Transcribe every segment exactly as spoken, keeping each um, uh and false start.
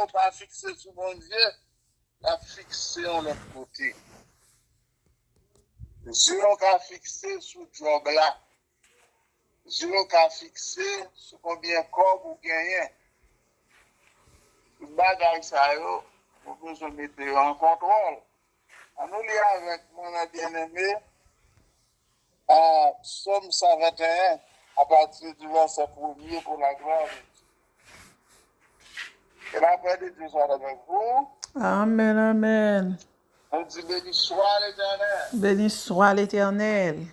w pa fikse sou Bondye, l ap fikse yon lòt kote. Zye w ka fikse sou djòb la. Zye w ka fikse sou konbyen kòb ou genyen. Tout bagay sa yo, nou bezwen mete yo an kontwòl. Ann nou li avèk mwen, mè byeneme, a Sòm san venteyen, apati di vèsè premye, pour la gloire de Dieu. Que la paix de Dieu soit avec vous. Amen, amen. On dit, béni soit l'Éternel. Béni soit l'Éternel.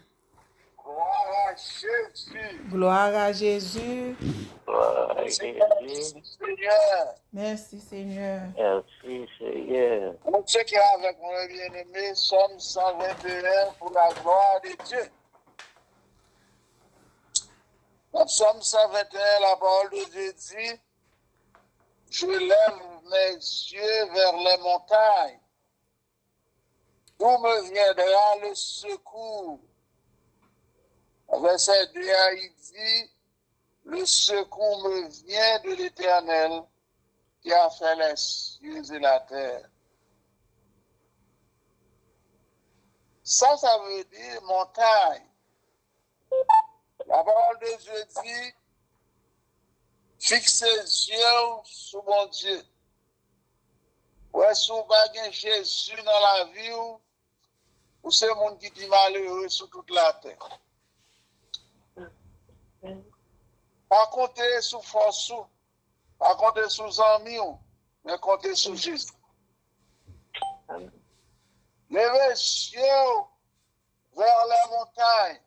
Gloire à Jésus. Gloire à Jésus. Gloire à Jésus. Merci, Seigneur. Merci, Seigneur. Merci, Seigneur. Bondye ki avèk mwen, byeneme, Sòm san venteyen, pour la gloire de Dieu. Dans Psaume cent vingt et un, la parole de Dieu dit, je lève mes yeux vers les montagnes. D'où me viendra le secours? Vèsè de a, li di, le secours me vient de l'Éternel qui a fait les cieux et la terre. Sa, sa vle di montay. La parole de Dieu dit, fikse zye w sou Bondye. Wè, si w pa gen Jezi nan lavi w, ou se moun ki pi malere sou tout latè. Pa konte sou fòs ou, pa konte sou zanmi w, men konte sou Jezi. Leve zye w vè lè montay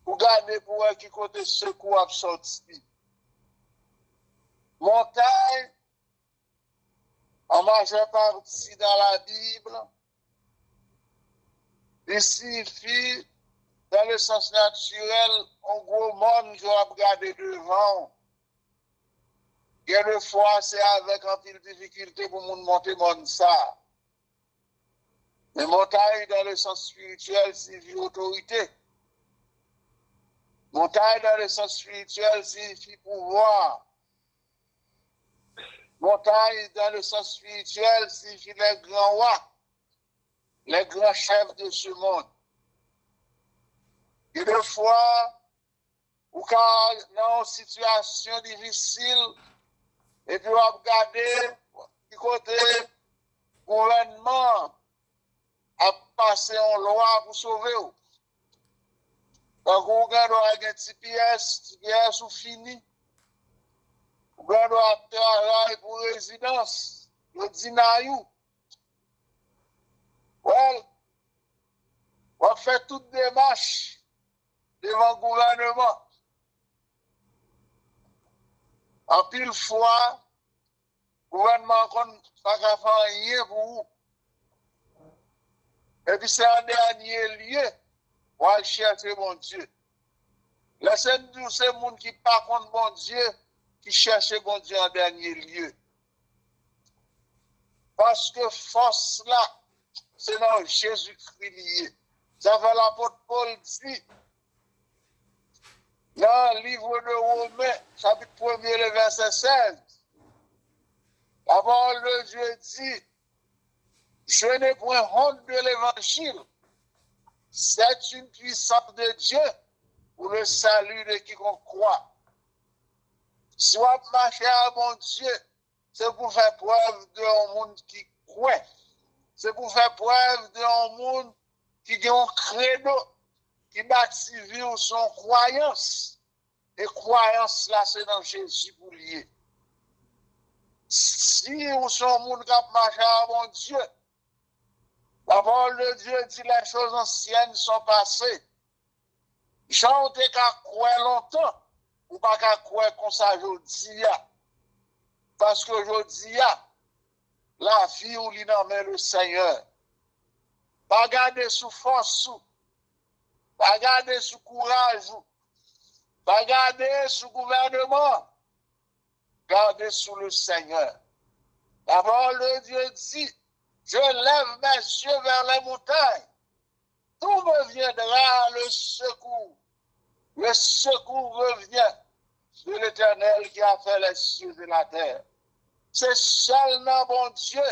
pou gade pou wè ki kote sekou ap sòti. Montay, an majè pati dan Labib, li siyifi, dan le sans natirèl, yon gwo mòn ke w ap gade devan w. Gen de fwa, se avèk anpil difikilte pou moun monte mòn sa a. Men montay, dans le sens spirituel, siyifi otorite. Montay, dans le sens spirituel, siyifi pouvwa. Montay, dans le sens spirituel, siyifi les grands rois, les grands chefs de ce monde. Gen de fwa, ou ka nan yon sitiyasyon difisil, epi w ap gade ki kote gouvènman an ap pase yon lwa pou sove w. Tankou ou gen dwa gen T P S, T P S ou fini. Ou gen dwa ap travay pou rezidans, yo dinay ou. Well, w ap fè tout demach devan gouvèneman. Anpil fwa, gouvènman an konn pa ka fè anyen pou ou. Epi se an dènye lye, w al chèche Bondye. Lè se di w se moun ki pa konn Bondye, ki chèche Bondye an dènye lye. Paske fòs la, se nan Jezikri li ye. Sa fè lapot Pòl di, nan liv de Women, chapit premye, le vèsè sèz, la parole de Dieu dit, je n'ai point honte de l'évangile. C'est une puissance de Dieu pour le salut de quiconque croit. Si w ap mache a Bondye, se pou fè prèv de yon moun ki kwè. Se pou fè prèv de yon moun ki gen yon kredo, ki bati vi w sou yon kwayans. E kwayans la, se nan Jezi pou l ye. Si ou se yon moun k ap mache a Bondye, la parole de Dieu dit, les choses anciennes sont passées. Jan w te ka kwè lontan, ou pa ka kwè konsa jodi a. Paske jodi a, lavi w li nan men le Senyè. Pa gade sou fòs ou. Pa gade sou kouraj ou. Pa gade sou gouvèneman. Gade sou le Senyè. La parole de Dieu dit, je lève mes yeux vers les montagnes. D'où me viendra le secours? Le secours revient de l'Éternel qui a fait les cieux et la terre. Se sèl nan Bondye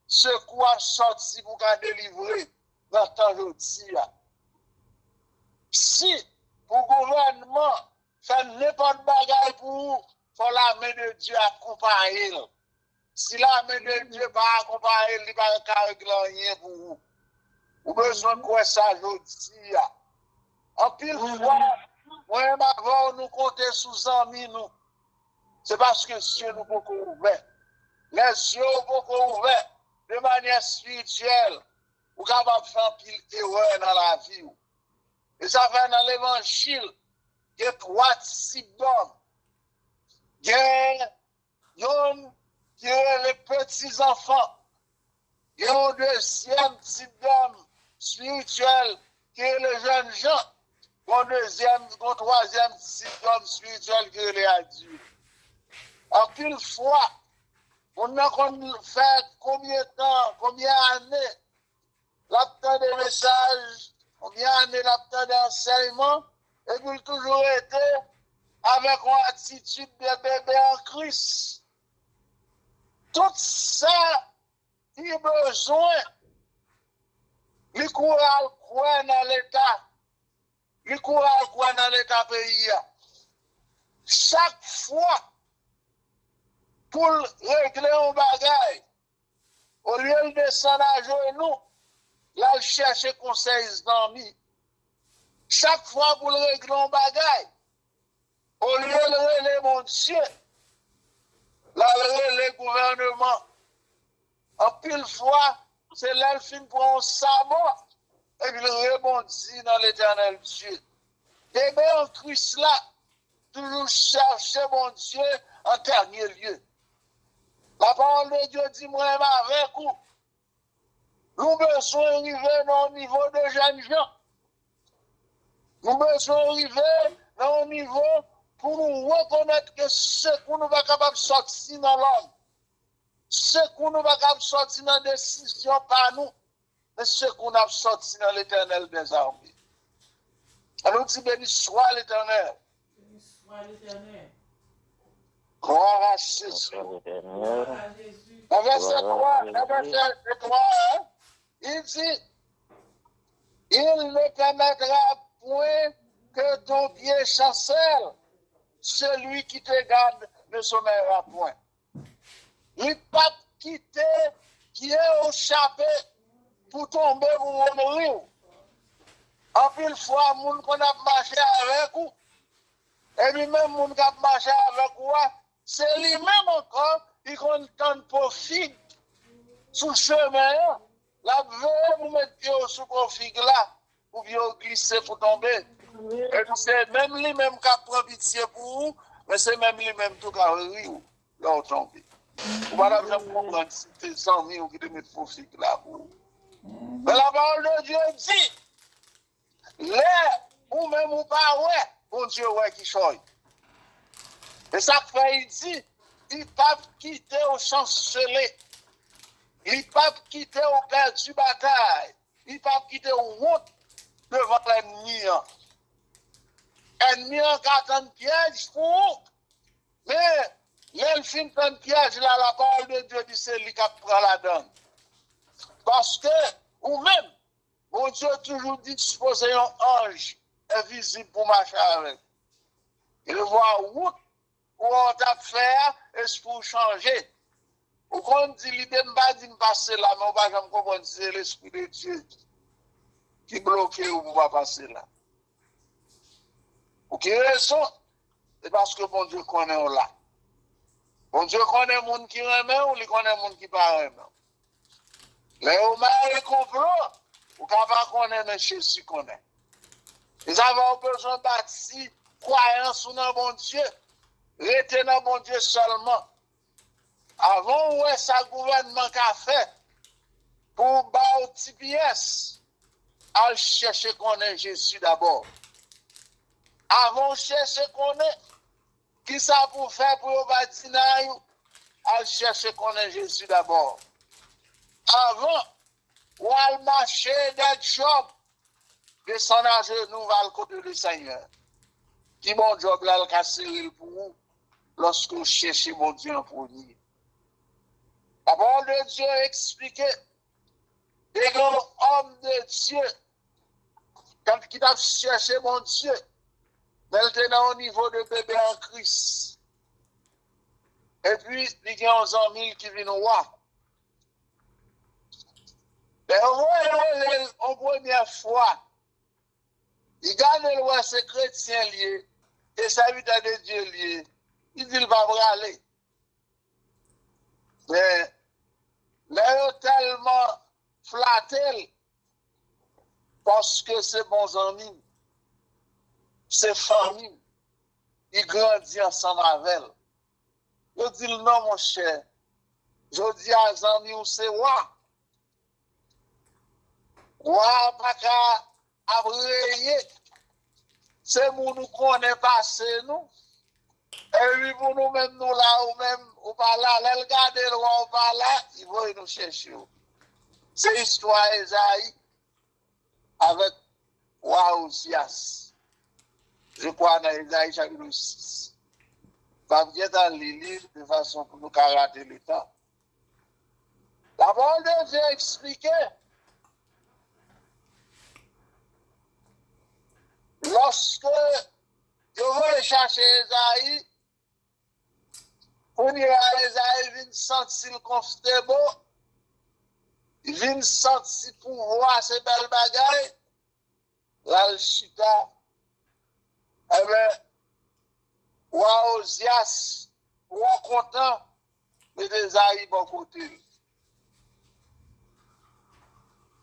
sekou ap sòti pou ka delivre nan tan jodi a. Si pou gouvènman fè nenpòt bagay pou ou, fò lame de Dye akonpaye l. Si lame de Dye pa akonpaye l, li pa ka regle anyen pou ou. Ou bezwen kwè sa jodi a. Anpil fwa, mwen menm avè w, nou konte sou zanmi nou. Se paske zye nou poko ouvè. Lè zye w poko ouvè de manyè espirityèl, ou kapab fè anpil erè nan lavi w. E sa fè nan levanjil, gen twa tip dòm. Gen youn ki rele peti zanfan. Gen yon dezyèm tip dòm espirityèl ki rele jèn jan. Gen yon dezyèm, gen yon twazyèm tip dòm espirityèl ki rele adilt. Anpil fwa, moun nan konn fè konbyen tan, konbyen ane l ap tande mesaj, konbyen ane l ap tande ansèyman, epi l toujou rete avèk yon atitid de bebe an Kris. Tout sa li bezwen, li kouri al kwè nan Leta. Li kouri al kwè nan Leta peyi a. Chak fwa pou l regle yon bagay, olye l desann ajenou, l al chèche konsèy zanmi. Chak fwa pou l regle yon bagay, olye l rele Bondye, l al rele gouvèneman. Anpil fwa, se lè l fin pran yon sabò, epi l rebondi nan Letènèl Dye. Bebe an Kris la toujou chèche Bondye an dènye lye. Lapawòl de Dye di, mwen menm avèk ou, nou bezwen rive nan yon nivo de jèn jan. Nou bezwen rive nan yon nivo pou nou rekonèt ke sekou nou pa kapab sòti nan lòm. Sekou nou pa kapab sòti nan desizyon pa nou. Men sekou n ap sòti nan Letènèl dèzame. An nou di, beni swa Letènèl. Glwa a Jezi. Nan vèsè twa, nan vèsè twa a, li di, il ne permettra point que ton pied chancelle, celui qui te garde ne sommeillera point. Li p ap kite pye w chape pou tonbe pou mouri w. Anpil fwa, moun konn ap mache avèk ou, epi menm moun k ap mache avèk ou a, se li menm ankò ki konn tann po fig sou chemen an. L ap veye pou met pye w sou po fig la, pou pye w glise pou tonbe. Epi se menm li menm k ap pran pitye pou ou, men se menm li menm tou k ap ri w lè w tonbe. Ou pa t ap janm konprann si te zanmi w ki te met po fig la pou ou. Men lapawòl de Dye di, lè ou menm ou pa wè, Bondye wè kichòy. E sa k fè li di, li p ap kite w chansele. Li p ap kite w pèdi batay. Li p ap kite w wont devan lènmi an. Ènmi an ka tann pyèj pou ou, men lè l fin tann pyèj la, lapawòl de Dye di se li k ap pran ladan l. Paske ou menm, Bondye toujou dispoze yon anj envizib pou mache avèk. Li vwa wout ou wè w t ap fè a, espri w chanje. Ou konn di, lide m pa di m pase la, men w pa janm konprann si se Lespri de Dye ki bloke w pou w pa pase la. Pou ki rezon? Se paske Bondye konnen w la. Bondye konnen moun ki renmen w, li konnen moun ki pa renmen w. Lè yo mare konplo, ou ka pa konnen, men Jezi konnen. E sa fè w bezwen bati kwayans ou nan Bondye. Rete nan Bondye sèlman. Avan w wè sa gouvènman ka fè pou w ba w ti pyès, al chèche konnen Jezi dabò. Avan w chèche konnen kisa pou w fè pou yo pa dinay ou, al chèche konnen Jezi dabò. Avan w al mache dèt djòb, desann ajenou w al kote Lesenyè. Ki bon djòb la, l ka sere l pou ou lòske w chèche Bondye an premye. La pawòl de Dye eksplike, te gen yon òm de Dye k ap, ki t ap chèche Bondye, men l te nan yon nivo de bebe an Kris. Epi, li gen yon zanmi l ki vin wa. Lè yo voye l rele l yon premyè fwa, li gade l wè se kretyen l ye, se sèvitè de Dye l ye, li di l pa prale. Men, lè yo tèlman flate l, paske se bon zanmi m, se fanmi m, li grandi ansanm avè l. Yo di l, "Non, monchè, jodi a zanmi w se wa." Wa pa ka ap reye. Se moun ou konnen pase nou. Epi pou nou menm nou la, ou menm ou pa la. Lè l gade l wè ou pa la, li voye nou chèche w. Se istwa Ezayi avèk wa Ozyas. Je kwa nan Ezayi chapit sis. M ap gentan li li de fason pou nou ka rate letan. La pawòl de Dye eksplike, lòske yo voye chache Ezayi, kounye a Ezayi vin santi l konfte bon, li vin santi pouvwa se bèl bagay, l al chita. Enben, wa Ozyas twò kontan met Ezayi bò kote l.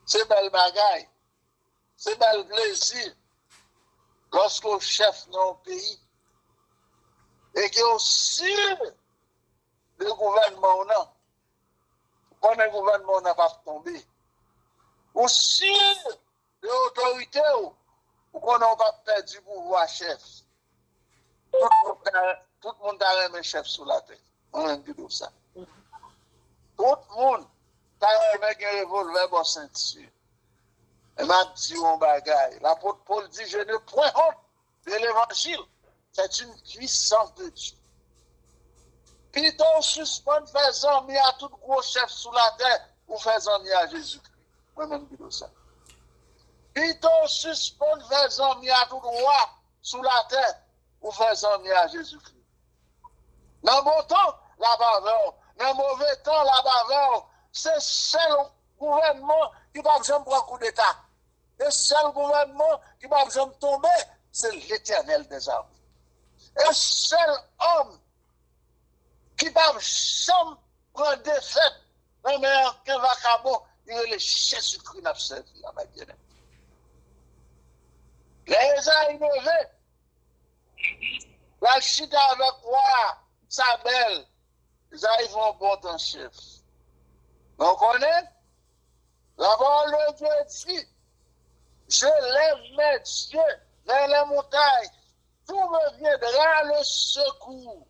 Se bèl bagay, se bèl plezi lòske w chèf nan yon peyi e ke w si de gouvènman w nan. Ou konnen gouvènman w nan p ap tonbe. Ou si de otorite w, ou konnen w p ap pèdi pouvwa chèf. Tout moun ta, tout moun ta renmen chèf sou latè. Mwen menm ki di w sa. Tout moun ta renmen gen revòlvè bò senti. E m ap di w yon bagay. Lapot Pòl di, "Je n'ai point honte de l'évangile. C'est une puissance de Dieu." Pito w sispann fè zanmi a tout gwo chèf sou latè, ou fè zanmi a Jezikri. Mwen menm ki di w sa. Pito w sispann fè zanmi a tout wa sou latè, ou fè zanmi a Jezikri. Nan bon tan, l ap avè w. Nan move tan, l ap avè w. Se sèl gouvènman ki p ap janm pran koudeta. E sèl gouvènman ki p ap janm tonbe, se Letènèl dèzame. E sèl òm ki p ap janm pran defèt nan men anken vakabon, li rele Jezikri n ap sèvi a, bay byeneme. Lè Ezayi leve, l al chita avèk wa, sa bèl, Ezayi fè yon bon tan chèf. Men w konnen, la parole de Dieu dit, "Je lève mes yeux vers les montagnes, d'où me viendra le secours?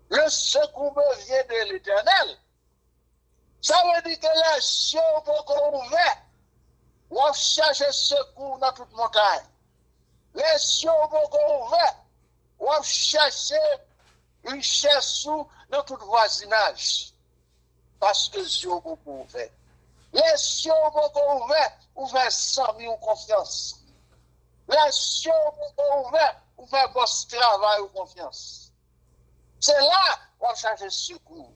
Le secours me vient de l'Éternel." Sa vle di ke lè zye w poko ouvè, w ap chache sekou nan tout montay. Lè zye w poko ouvè, w ap chache richès ou nan tout vwazinaj. Paske zye w poko ouvè. Lè zye w poko ouvè, ou fè zanmi w konfyans. Lè zye w poko ouvè, ou fè bòs travay ou konfyans. Se la w ap chache sekou.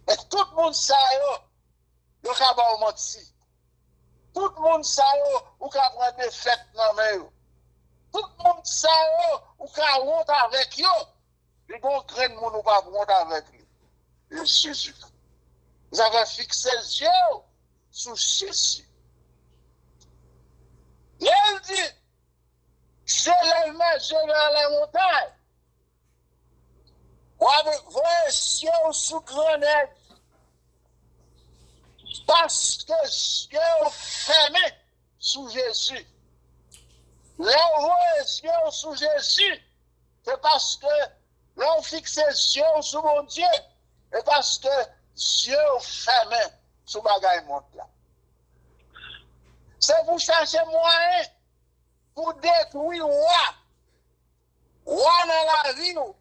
Men tout moun sa yo, yo ka ba w manti. Tout moun sa yo, ou ka pran defèt nan men yo. Tout moun sa yo, ou ka wont avèk yo. Li gon grenn moun ou p ap wont avèk li. E Jezi. Sa fè fikse zye w sou Jezi. Lè l di, "Je lève mes yeux vers les montagnes." W ap voye zye w sou Gran Nèg. Paske zye w fèmen sou Jezi. Lè w voye zye w sou Jezi, se paske lè w fikse zye w sou Bondye, se paske zye w fèmen sou bagay mond la. Se pou chache mwayen pou detwi wa, wa nan lavi w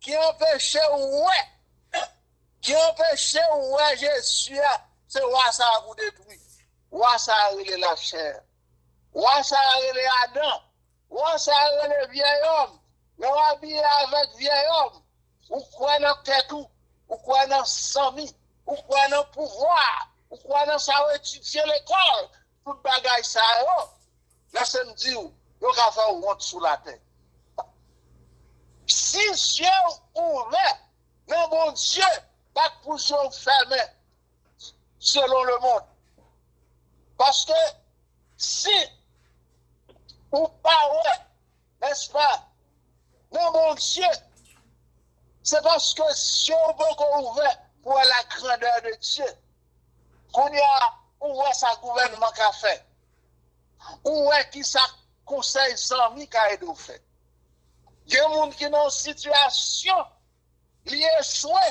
ki anpeche w wè, ki anpeche w wè Jezi a, se wa sa a pou detwi. Wa sa a rele lachè. Wa sa a rele Adan. Wa sa a rele vyèyòm. Lè w abiye avèk vyèyòm, ou kwè nan tèt ou, ou kwè nan zanmi, ou kwè nan pouvwa, ou kwè nan sa w etidye lekòl, tout bagay sa yo, lèse m di w, yo ka fè w wont sou latè. Si zye w ouvè nan Bondye, pa t pou zye w fèmen selon lemonn. Paske si ou pa wè, nèspa, nan Bondye, se paske zye w poko ouvè pou wè la grandè de Dye. Kounye a, ou wè sa gouvènman ka fè. Ou wè ki sa konsèy zanmi ka ede w fè. Gen moun ki nan yon sitiyasyon, li echwe,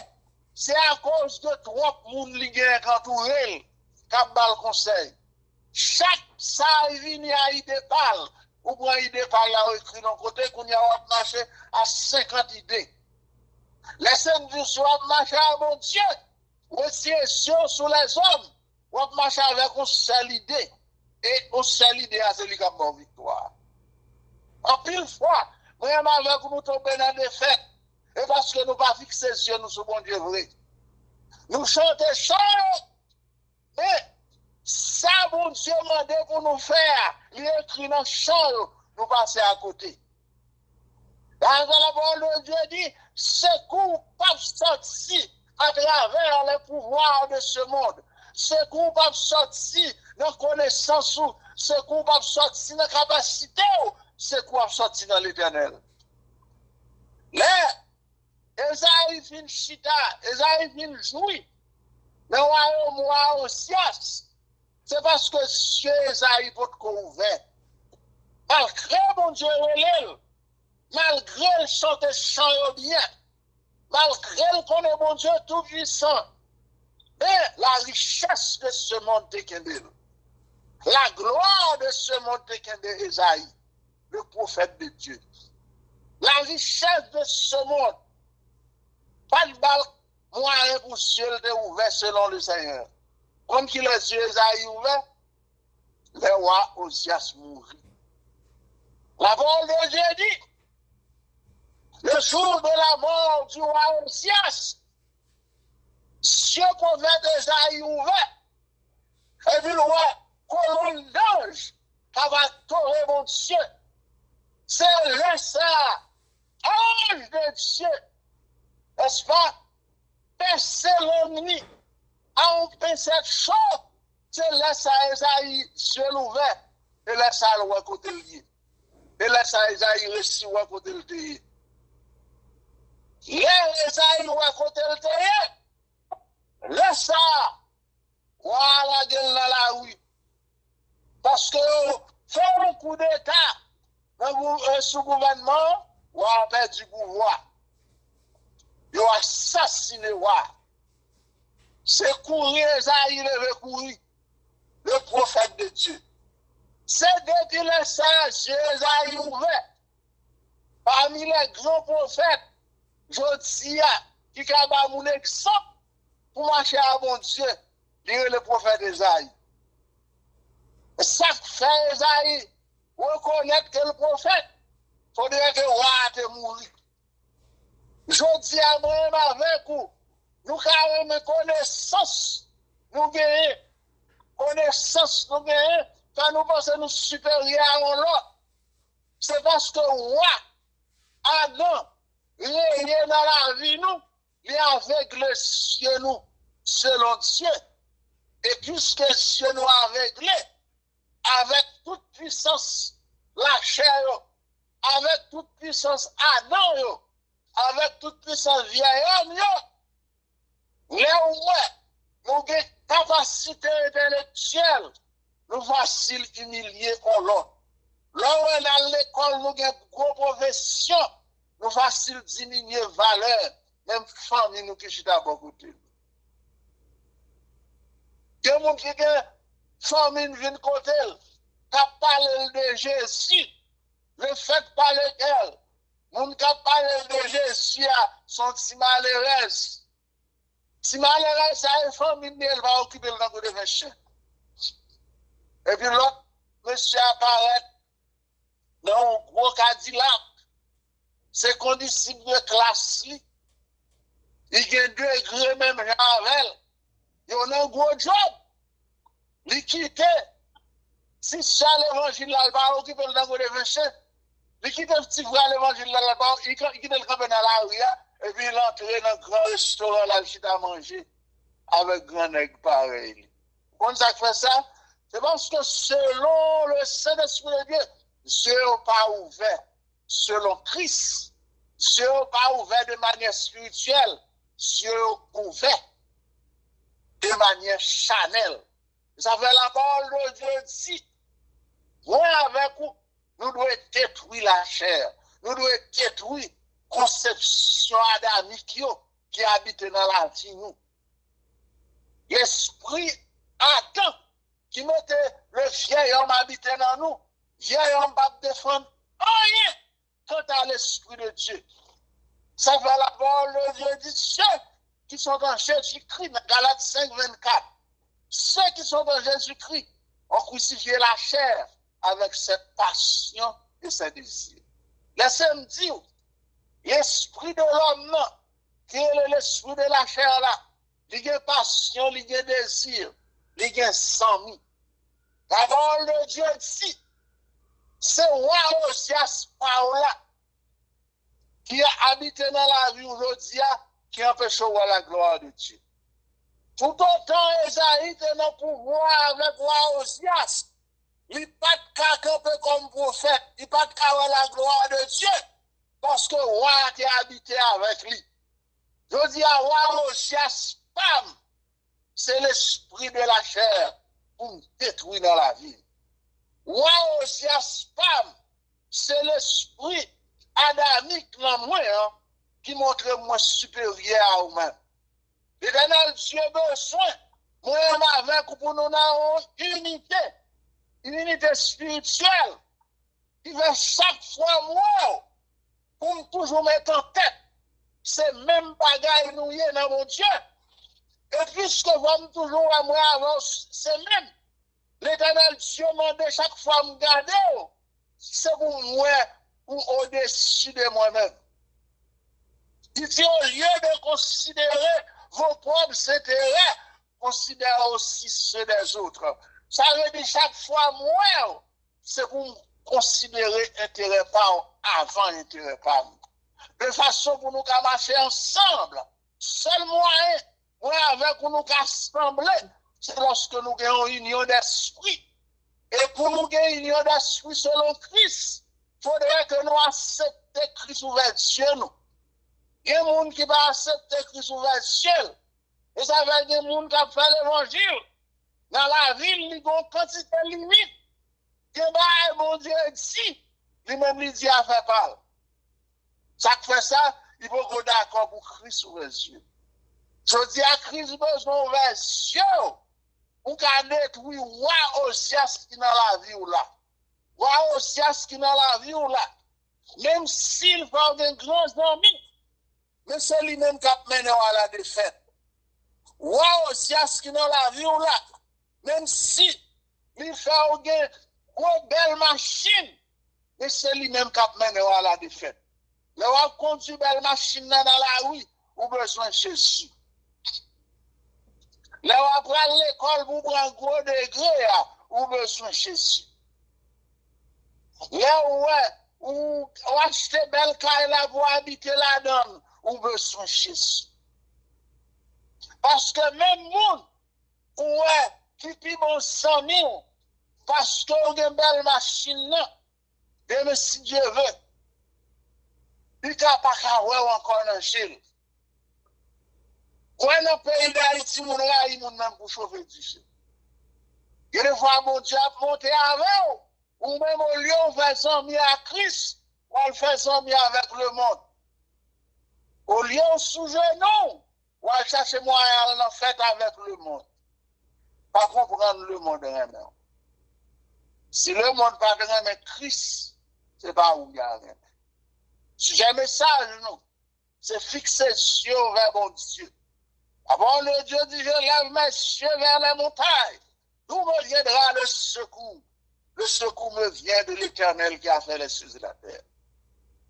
se akoz de twòp moun li genyen k antoure l, k ap ba l konsèy. Chak sa a vini a ide pa l, ou pran ide pa l la, ou ekri l yon kote, kounye a w ap mache a senkant ide. Lèse m di w, si w ap mache a Bondye, retire zye w sou lèzòm, w ap mache avèk yon sèl ide. E yon sèl ide a, se li k ap ba w viktwa. Anpil fwa, mwen menm avèk ou, nou tonbe nan defèt. E paske nou pa fikse zye nou sou Bondye vre. Nou chante chan yo, men sa Bondye mande pou nou fè a, li ekri nan chan yo, nou pase akote. Gade sa lapawòl de Dye di, sekou p ap sòti atravè le pouvwa de se mond. Sekou p ap sòti nan konesans ou. Sekou p ap sòti nan kapasite w. Sekou ap sòti nan Letènèl. Lè Ezayi fin chita, Ezayi fin jwi nan wayòm wa Ozyas, se paske zye Ezayi potko ouvè. Malgre Bondye rele l, malgre l chante chan yo byen, malgre l konnen Bondye toupisan, men la richès de se mond te kenbe l. La gloire de ce monde te kenbe Ezayi, le prophète de Dieu. La richès de se mond pa t ba l mwayen pou zye l te ouvè selon le Senyè. Konn kilè zye Ezayi ouvè? Lè wa Ozyas mouri. La parole de Dieu dit, le jour de la mort du roi Ozyas, zye pwofèt Ezayi ouvè, epi l wè kolonn danj k ap adore Bondye. Se lè sa a, anj de Dye, nèspa, pèse lang li a yon pensèt cho. Se lè sa a Ezayi zye l ouvè, e lè sa a l wè kote l ye. E lè sa a Ezayi resi wè kote l te ye. Lè Ezayi wè kote l te ye, lè sa a, wa a lage l nan lari. Paske yo fè yon koudeta nan gou-, eh, sou gouvènman an, wa a pèdi pouvwa. Yo asasine wa a. Se kouri Ezayi leve kouri, le prophète de Dieu. Se depi lè sa a, zye Ezayi ouvè. Pami lè gran pwofèt, jodi a, ki ka ba moun egzanp pou mache a Bondye, li rele pwofèt Ezayi. E sa k fè Ezayi rekonèt ke l pwofèt, fodre ke wa a te mouri. Jodi a, mwen menm avèk ou, nou ka renmen konesans nou genyen. Konesans nou genyen fè nou panse nou siperyè a yon lòt. Se paske wa Adan reye nan lavi nou, li avegle zye nou selon Dye. E piske zye nou avegle, avèk tout pwisans lachè yo, avèk tout pwisans Adan yo, avèk tout pwisans vyèyòm yo, lè w wè nou gen kapasite entèlektyèl, nou fasil imilye on lòt. Lè w wè n al lekòl, nou gen gwo pwofesyon, nou fasil diminye valè menm fanmi nou ki chita bò kote nou. Gen moun ki gen fanmi n vin kote l, k ap pale l de Jezi. Lefèt pale dè l, moun k ap pale l de Jezi a, se yon ti malerèz. Ti malere sa e fanmi m li ye, l pa okipe l tankou de ven chen. Epi lòt mesye a parèt nan yon gwo Kadilak. Se kondisip de klas li. Li gen degre menm jan avè l. Yo nan gwo djòb. Li kite ti sè levanjil la, l pa okipe l tankou de ven chen. Li kite ti frè levanjil la, l pa, li ka- li kite l kanpe nan lari a, epi l antre nan gran restoran la, l chita manje avèk gran nèg parèy li. Ou konn sa k fè sa? Se paske selon le Saint-Esprit de Dieu, zye yo pa ouvè selon Kris. Zye yo pa ouvè de manyè espirityèl, zye yo ouvè de manyè chanèl. Sa fè la parole de Dieu di, mwen avèk ou, nou dwe detwi lachè, nou dwe detwi konsepsyon adamik yo ki abite nan lavi nou. Lespri Adan ki mete le vyèy òm abite nan nou, vyèy òm p ap defann anyen kanta lespri de Dye. Sa fè la parole de Dieu dit, ceux qui sont en Jésus-Christ, nan Galat senk vennkat, ceux qui sont en Jésus-Christ ont crucifié la chair avec ses passions et ses désirs. Lèse m di w, lespri de lòm nan, ki rele lespri de lachè la, li gen pasyon, li gen dezi, li gen zanmi. La parole de Dieu di, se wa Ozyas pa w la ki abite nan lavi w jodi a, ki anpeche w wè la gloire de Dieu. Toutotan Ezayi te nan pouvwa avèk wa Ozyas, li pa t ka kanpe kòm pwofèt, li pa t ka wè la gloire de Dieu, paske wa a te abite avèk li. Jodi a, wa Ozyas pa m, se lespri de lachè pou m detwi nan lavi m. Wa Ozyas pa m, se lespri adamik nan mwen an ki montre m mwen siperyè a ou menm. Letènèl Dye bezwen mwen menm avèk ou pou nou nan yon inite, inite espirityèl, ki fè chak fwa m wè w, pou m toujou met an tèt, se menm bagay nou ye nan Bondye. E piske fò m toujou wè mwen avè w se menm, Letènèl Dye mande chak fwa m gade w, se pou m wè ou odesi de mwen menm. Li di, au lieu de considérer vos propres intérêts, considère aussi ceux des autres. Sa vle di chak fwa m wè w, se pou m konsidere enterè pa w avan enterè pa m. De fason pou nou ka mache ansanm, sèl mwayen mwen avèk ou nou ka sanble, se lòske nou gen yon inyon dèspri. E pou nou gen inyon dèspri selon Kris, fodre ke nou aksepte Kris ouvè zye nou. Gen moun ki pa aksepte Kris ouvè zye l. E sa fè gen moun k ap fè levanjil nan lavi l, li gen yon kantite limit. Gen bagay Bondye di, li menm li di afè pa l. Sa k fè sa, li poko dakò pou Kris ouvè zye l. Jodi a, Kris bezwen ouvè zye w. Ou ka detwi wa Ozyas ki nan lavi w la. Wa Ozyas ki nan lavi w la, menm si l fè w gen gran zanmi, men se li menm k ap mennen w a la defèt. Wa Ozyas ki nan lavi w la, menm si li fè w gen gwo bèl machin, men se li menm k ap mennen w a la defèt. Lè w ap kondui bèl machin nan nan lari, ou bezwen Jezi. Lè w ap pral lekòl pou w pran gwo degre a, ou bezwen Jezi. Lè w wè ou, ou achte bèl kay la pou w abite ladan l, ou bezwen Jezi. Paske menm moun ou wè ki pi bon zanmi w, paske w gen bèl machin nan, demen si Dye ve, li ka pa ka wè w ankò nan je l. Kwè nan peyi Dayiti, moun rayi moun menm pou chofe dife. Gen de fwa Bondye ap monte avè w, ou menm olye w fè zanmi a Kris, w al fè zanmi avèk lemonn. Olye w sou jenou w, w al chache mwayen al nan fèt avèk lemonn. Pa konprann lemonn renmen w. Si lemonn pa t renmen Kris, se pa ou y a renmen. Sijè mesaj nou, se fikse zye w vè Bondye. La parole de Dieu dit, je lève mes yeux vers les montagnes. D'où me viendra le secours? Le secours me vient de l'Éternel qui a fait les cieux et la terre.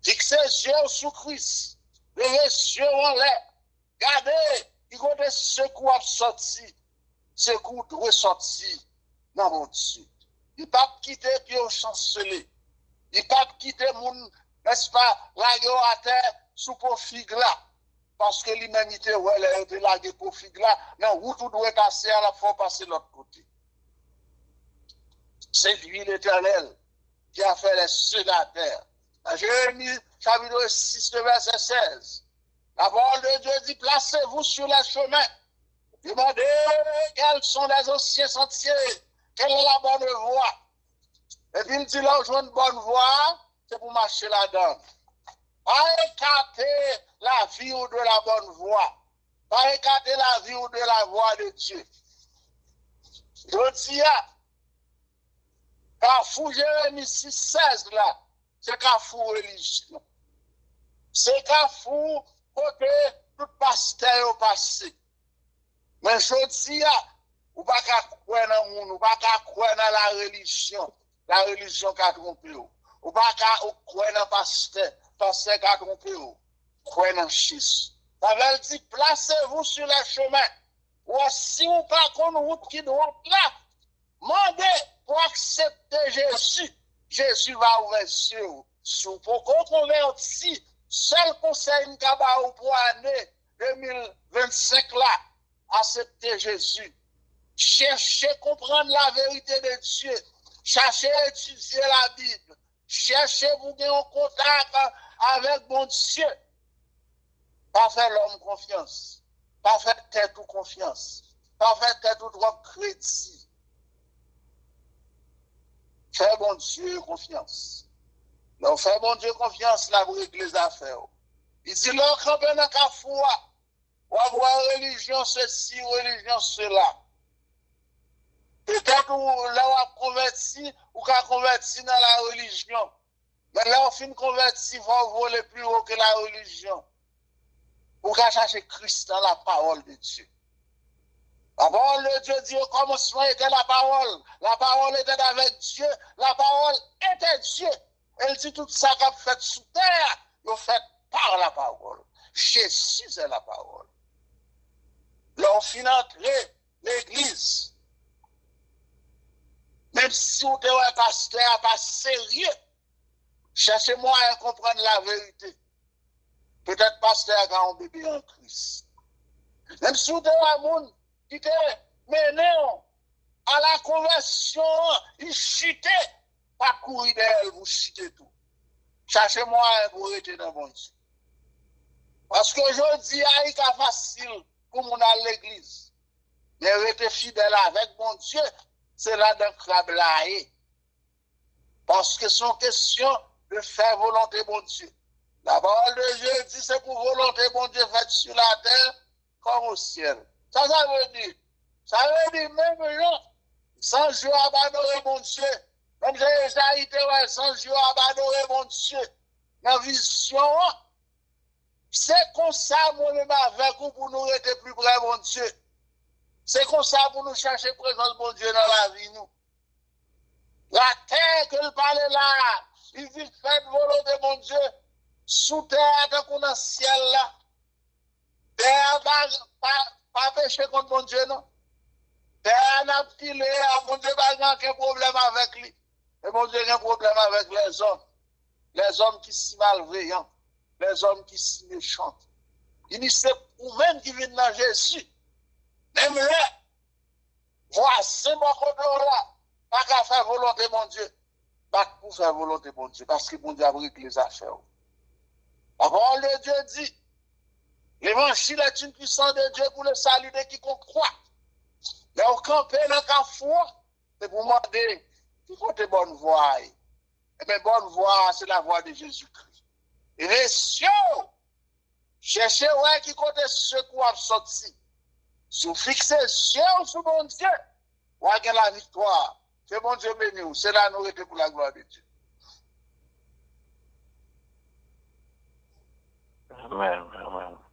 Fixez yeux sur Christ. Levez yeux en l'air. Gade ki kote sekou ap sòti. Sekou dwe sòti nan Bondye. Li p ap kite pye w chansele. Li p ap kite moun, nèspa, lage w atè sou po fig la. Paske li menm li te wè lè yo te lage po fig la nan wout ou dwe pase a, l ap fè w pase lòt kote. C'est lui l'Éternel qui a fait les cieux et la terre. Dans Jérémie chapitre six, le verset seize, la parole de Dieu dit, placez-vous sur les chemins. Demandez quels sont les anciens sentiers, quelle est la bonne voie. Epi l di, lè w jwenn bòn vwa a, se pou mache ladan l. Pa ekate lavi w de la bonne voie. Pa ekate lavi w de la voie de Dieu. Jodi a, kafou Jeremi sis sèz la, se kafou relijyon. Se kafou kote tout pastè yo pase. Men jodi a, ou pa ka kwè nan moun, ou pa ka kwè nan la relijyon. La relijyon ka twonpe w. Ou pa ka ou kwè nan pastè, pastè ka twonpe w. Kwè nan Jezi. Sa vle di, placez-vous sur les chemins. Ou wè, si ou pa konn wout ki dwat la, mande pou aksepte Jezi. Jezi va ouvè zye w. Si w poko konvèti, sèl konsèy m ka ba ou pou ane de mil vennsenk la, aksepte Jezi. Chèche konprann la verite de Dye. Chache etidye Labib. Chèche pou gen yon kontak avèk Bondye. Pa fè lòm konfyans. Pa fè tèt ou konfyans. Pa fè tèt ou twòp kredi. Fè Bondye konfyans. Lè w fè Bondye konfyans, l ap regle zafè w. Li di, lè w kanpe nan kafou a, w ap wè relijyon sesi, relijyon sela. Petèt ou, lè w ap konvèti, ou ka konvèti nan la relijyon. Men lè w fin konvèti, fò w vole pi wo ke la relijyon. Ou ka chache Kris nan la parole de Dieu. La parole de Dieu dit, au commencement était la parole. La parole était avec Dieu. La parole était Dieu. E l di tout sa k ap fèt sou tè a, yo fèt pa la parole. Jésus est la parole. Lè w fin antre legliz, menm si w te wè pastè a pa serye, chèche mwayen konprann la verite. Petèt pastè a ka yon bebe an Kris. Menm si w te wè moun ki te mennen w a la konvèsyon an, li chite, pa kouri dèyè l pou chite tou. Chache mwayen pou rete nan Bondye. Paske jodi a, li ka fasil pou moun al legliz. Men rete fidèl avèk Bondye, se ladan krab la ye. Paske se yon kesyon de fè volonte Bondye. La parole de Dieu dit, c'est pour volonté Bondye fèt sur la terre comme au ciel. Sa sa vle di? Sa vle di menm jan zanj yo ap adore Bondye, menm jan Ezayi te wè zanj yo ap adore Bondye nan vizyon an, se konsa mwen menm avèk ou pou nou rete pi pre Bondye. Se konsa pou nou chache prezans Bondye nan lavi nou. Latè ke l pale la a, li di fèt volonte Bondye sou tè a tankou nan syèl la. Tè a pa, pa, pa peche kont Bondye non. Tè a n ap kile a, Bondye pa gen anken pwoblèm avèk li. Men Bondye gen pwoblèm avèk lèzòm. Lèzòm ki si malveyan. Lèzòm ki si mechan. Li di se ou menm ki vin nan Jezi. Menm lè vwazen bò kote w la pa ka fè volonte Bondye, bat pou fè volonte Bondye, paske Bondye ap regle zafè w. La parole de Dieu dit, l'évangile est une puissance de Dieu pour le salut de quiconque croit. Lè w kanpe nan kafou an, se pou mande ki kote bòn vwa a ye. Ebyen, bòn vwa a, se la vwa de Jezikri. Rete sye w. Chèche wè ki kote sekou ap sòti. Si w fikse zye w sou Bondye, w a gen laviktwa. Ke Bondye beni w. Se la nou rete pou laglwa de Dye. Amèn, amèn.